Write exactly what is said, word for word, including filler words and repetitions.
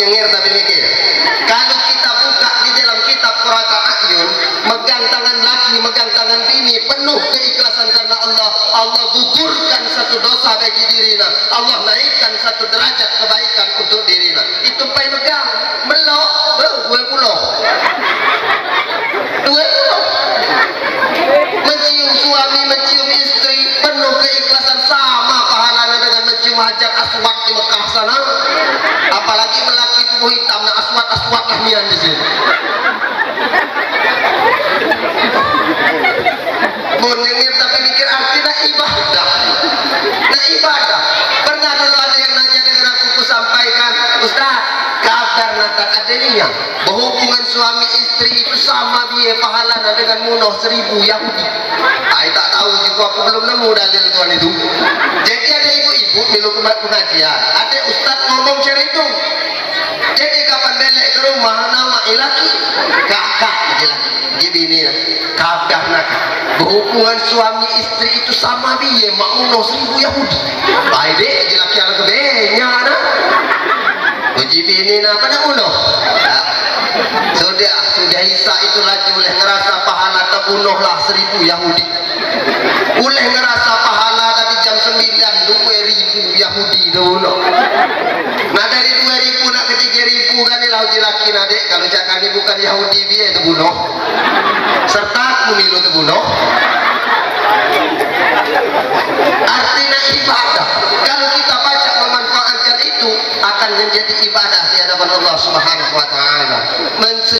Nyengir tapi mikir. Kalau kita buka di dalam kitab Qurrata A'yun, megang tangan laki, megang tangan bini, penuh keikhlasan karena Allah, Allah gugurkan satu dosa bagi dirina, Allah naikkan satu derajat kebaikan untuk dirina. Itu pai megang, melok, beh, dua puluh. Dua puluh. Mencium suami, mencium istri, penuh keikhlasan, sama pahalanya dengan mencium Hajar Aswad di Mekah sana. Apalagi lelaki tubuh hitam, nah, aswad-aswad lah nian di sini. Mun nyengir tapi mikir arti, nah, ibadah. Nah, ibadah. Pernah dulu ada yang nanya dengan aku, ku sampaikan, "Ustaz, kabar nata adanya berhubungan suami istri itu sama biye pahalana dengan munoh seribu Yahudi?" Ai, tak tahu juga, aku belum nemu dalil tuan itu. Jadi ada ibu-ibu milu ke pengajian, ada ustaz ngomong cara itu. Jadi kapan belek ke rumah, nanya laki, "Kakak," dia laki, dia bini, "Kabar nata berhubungan suami istri itu sama biye mak munoh seribu Yahudi?" Ai, dek, dia laki yang kebenya dah. Uji bini, "Napa nak munoh?" Nah, sudah, sudah Isa itu laju oleh ngerasa pahala terbunuh lah seribu Yahudi. Uleh ngerasa pahala tadi jam sembilan, dua ribu Yahudi tu, no. Nah, dari dua ribu nak ke tiga ribu kan, ni lah uji laki, nah, dek, kalau cak kami bukan Yahudi, biar tebunuh. Serta aku milu tebunuh. Artinya ibadah. Kalau kita pacak memanfaatkan itu, akan menjadi ibadah di hadapan Allah Subhanahu wa Ta'ala. Men-